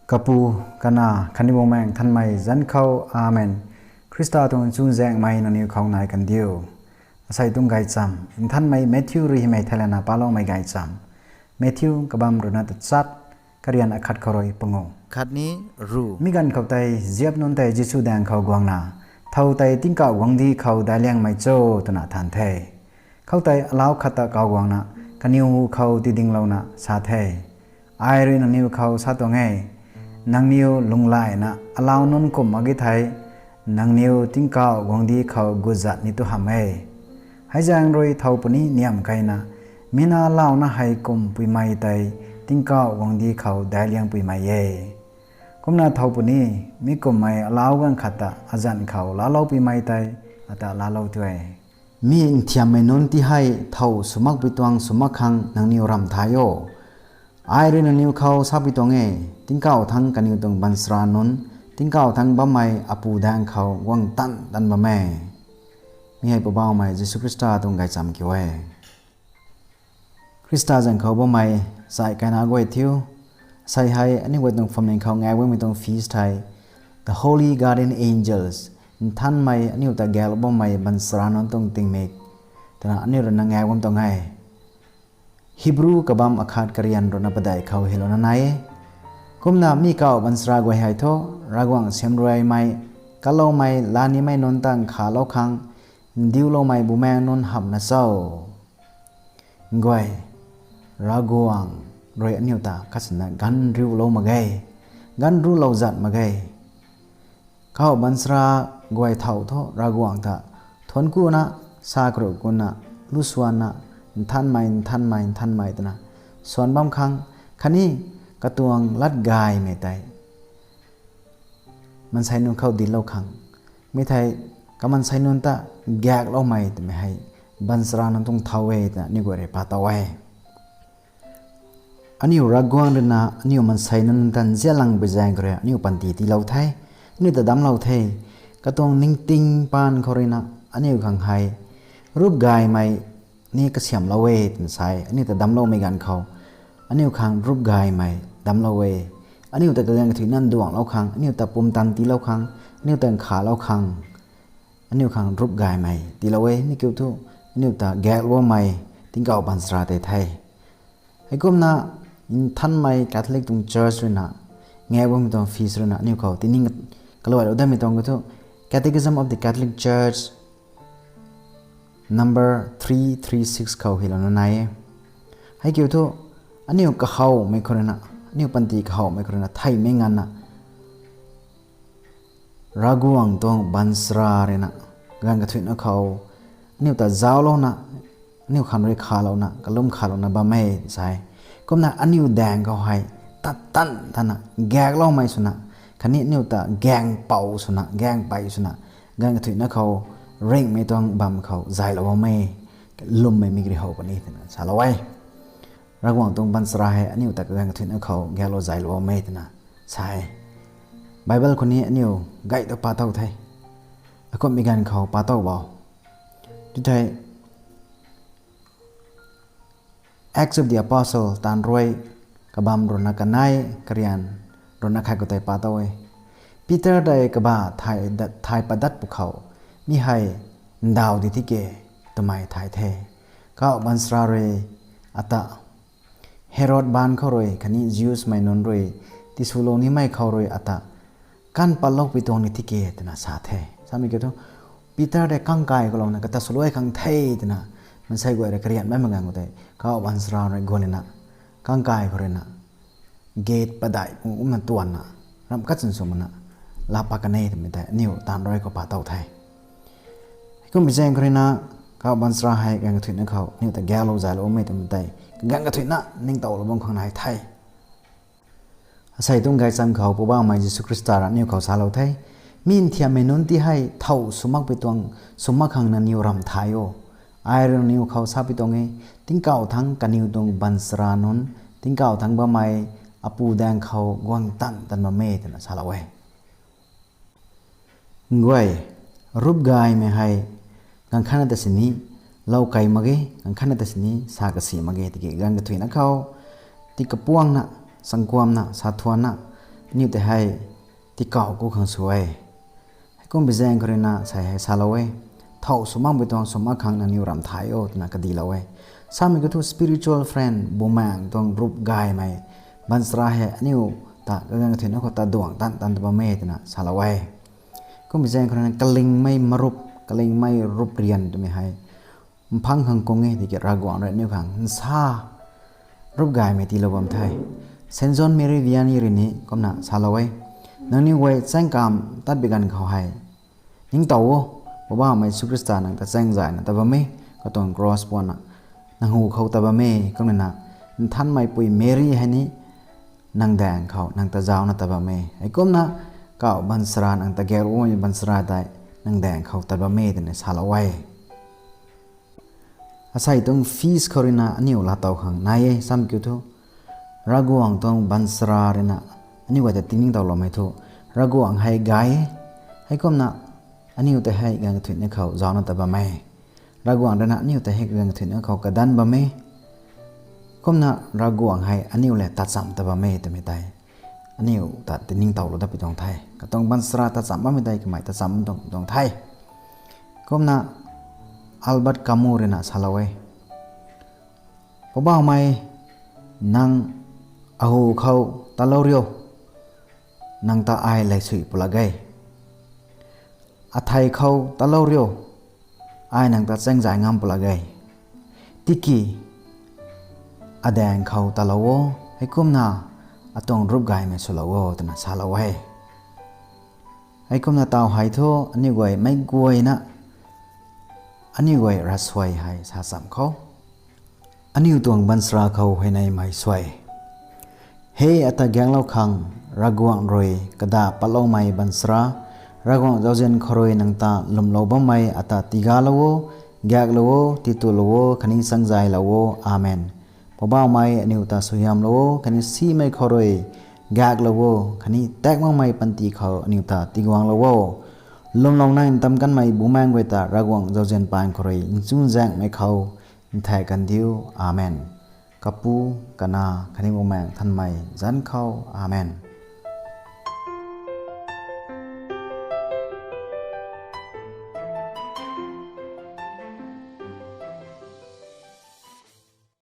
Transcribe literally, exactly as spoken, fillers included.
Kapu, Kanac khatni Bumaengh Nthanmei zanc khou, Amen. Khrista tuang chuzaenghmei nangniw khou nai kandiu. Asei tuang gaychamv Nthanmei Matthew rui hymei theilayna paloumei gaychamv. Matthew kabamv ruhna tachat, karian akhat khou rui pangu khatni ru. Mi ganv khou tei ziap nunc tei Jisu daeng khou guangna, thow tei tingkauh guangcdic khou daic liangmei cho twna than the. Khoutei alau khat ta kauc guangna, kaniw hu khou tidinglouna sa the, Ai rui nangniw khou sa tuang e, nangniw lunghlaina alau nunc kumh mak ge thei, nangniw tingkauh guangcdic khou gutzat ni tu hamh e. Hei zaeng rui thow puni niamh keyna, mi na launa hei kumhpuimei tei tingkauh guangcdic khou daic liangpuimei e. Kumna thow puni, mi kumhmei alau ganv khat ta azanc khou laalou puimei tei ata laalou tu e. Mi nthiammei nunc ti hei thow sw makpui tuang sw mak khang nangniw ramh thay o. Ai rui nangniw khou sapui tuang e, tingkauh thangc kaniw tuang baanchara nunc, tingkauh thangc bammei Apu daeng khou guang tan tan bam e. Mi hei Poubauhmei Jisu Khrista tuang gaychamv kiu e. Khrista zanc khou bammei zai kaina guay thiu, asei hei aniu guay tuang phuamling khou ngaek bammei tuang feast hei, The Holy Guardian Angels, Nthanmei aniu ta gaeklou bammei baanchara nunc tuang tingmik, twna aniu ruina ngaek bam tuang e. Hebrew kabamv akhat karian ruhna padeih khou hylouna nai e. Kumna mi kauh baanchara guay hei thu, Ravguangc siamruaimei, kaloumei, lanimei nunc ta nkhavlou khang, ndiuloumei bumaengh nunc hamhna cho? Nguay, Ravguangc rui aniu ta kasina ganv riulou mak ge, ganv rulou zat mak ge. Kauh baanchara guay thow thu Ravguangc ta thuanc kuna, sa karuh kuna, lu swanna, Nthanmei, Nthanmei, Nthanmei twna swan bam khang, khatni katuang lat gaymei tei maansei nunc khou dinclou khang, mi thei kamaansei nunc ta gaekloumei twmei hei baanchara nunc tuang thow e twna aniu guay rui pa tow e. Aniu Ravguangc ruina aniu maansei nunc ta nzianlangpui zaeng khou rui aniu panty tiilou the, aniu ta damclou the. Katuang ningting paan khou ruina aniu khang hei rup gaymei ni kasiamhlou e twna sa e. Aniu ta damcloumei ganv khou aniu khang rup gaymei damclou e. Aniu ta kaganv kathuicna nduanglou khang, aniu ta pumtan tiilou khang, aniu ta nkhavlou khang, aniu khang rup gaymei tiilou e. Mi kiu thu aniu ta gaeklou bammei tingkauh baanchara tei the. Heikumna Nthanmei Catholic tuang Church ruina ngaek bammei tuang feast ruina aniu khou tining kaluailou datmei tuang kiu thu, Catechism of the Catholic Church number three three six khou hylouna nai e. Hei kiu thu, aniu kahawmei khou ruina, aniu panty kahawmei khou ruina theimei nganvna Ravguangc tuang baanchara ruina, ganv kathuicna khou aniu ta zauclouna, aniu khang rui nkhavlouna, kalum nkhavlouna bam e sa e. Kumna aniu daeng khou hei tat tan tana gaekloumei swna, khatni aniu ta gaengpou swna, gaengpey swna, ganv kathuicna khou ringhmei tuang bam khou zaylou bam e, lummei mikri how puni twna salou e. Ravguangc tuang baanchara hei aniu ta kaganv kathuicna khou gaeklou zaylou bam e twna sa e. Bible khou ni aniu gay ta pa tow the. Akumhmei ganv khou pa tow bo. Tu thei Acts of the Apostle, Taanv Rui, kabamv ruhna kanei, karian ruhna khat khou tei pa tow e. Peter tei kabah thay dat, thay padat pwkhou, mi hei ndaw di tiki twmei thay the. Kauh baanchara rui ata Herod baanc khou rui khatni Jews mei nunc rui tiswlou nimei khou rui ata kan patloupui tuang ni tiki twna sa the. Samei kiu thu, Peter tei kangkai khou louna kata swluai khang the twna maansei guay rui karian bammei ganv khou tei kauh baanchara rui guanlana kangkai khou ruina gate padeih pung kumna tuanna, ramh khat chwn sw makna laa pat kan e twmei tei aniu Taanv Rui khou pa tow the. Heikumhmei zaeng khou ruina kauh baanchara hei ganv kathuicna khou aniu ta gaeklou zaylou bammei twmei tei, ganv kathuicna ningtowlou bam khang nai the. Asei tuang gaychamv khou Poubauhmei Jisu Khrista rui aniu khou salou the, mi nthiammei nunc ti hei thow sw makpui tuang sw mak khang nangniw ramh thay o. Ai rui nangniw khou sapui tuang e, tingkauh thangc kaniw tuang baanchara nunc, tingkauh thangc bammei Apu daeng khou guang tan tan bam e twna salou e. Nguay, rup gaymei hei ganv khatna ta sini lou key mak ge, ganv khatna ta sini sa kasi mak ge, tiki ganv kathuicna khou tikapuangna, sangkuamna, sa thuanna, aniu tei hei tikauh ku khang sw e. Heikum bi zaeng khou ruina sei hei salou e, thow sw makpui tuang sw mak khang nangniw ramh thay o twna kadilou e. Samei kiu thu spiritual friend, bumaengc tuang rup gaymei, baanchara hei aniu ta kaganv kathuina khou taduang tan tan ta bam e twna salou e. Kum bi zaeng khou ruina kalingmei marup, kalingmei rup rian twmei hei mphang khang kung e tiki Ravguangc rui aniu khang nsa rup gaymei tiilou bam the. Saint John Mary Vianney rui ni kumna salou e, nangniw guay chaengkamv tat bi ganv khou hei ningtow o, Poubauhmei Jisu Khrista nang ta chaengzayna ta bam e, katuang cross puanna nang hu khou ta bam e, kumna nthanmeipui Mary hei ni nang daeng khou nang ta zauna ta bam e. Heikumna kauh baanchara, nang ta gaeklou baanchara tei nang daeng khou ta bam e twna salou e. Asei tuang feast khou ruina aniu laatow khang nai e, samei kiu thu Ravguangc tuang baanchara ruina aniu guay ta tiningtowloumei thu, Ravguangc hei gay e, heikumna aniu tei hei ganv kathuina khou zauna ta bam e. Ravguangc ruina aniu tei hei ganv kathuina khou kadan bam e. Kumna Ravguangc hei aniu lev tachamh ta bam e twmei tei aniu ta tiningtowlou dat pui tuang the. Katuang baanchara tachamh bammei tei kamei tachamh tuang tuang the. Kumna Albert Camus ruina salou e, Poubauhmei, nang ahu khou talou riu, nang ta ai leisui pw lak ge. Athei khou talou riu, ai nang ta chaengzay ngam pw lak ge. Tiki adaeng khou talou o, heikumna atuang rup gaymei swlou o twna salou e. Heikumna taw hei thu aniu guay meic guayna aniu guay ravsuai hei sa cham khou, aniu tuang baanchara khou huayneymei suai. He ata gaeklou khang, Ravguangc rui kada patloumei baanchara, Ravguangc zauzian khou rui nang ta lwmlou bammei ata tigalou o, gaeklou o, titulou o khatni chaengzaylou o. Amen. Poubauhmei, aniu ta suaihiamlou o khatni simei khou rui gaeklou o khatni tak makmei panty khou aniu ta tiguanglou o. Lwmlouna ntam kanmei Bumaengh guay ta Ravguangc zauzian paan khou rui nchunzaenghmei khou nthak kandiu. Amen. Kapu, Kanac khatni Bumaengh Nthanmei zanc khou. Amen.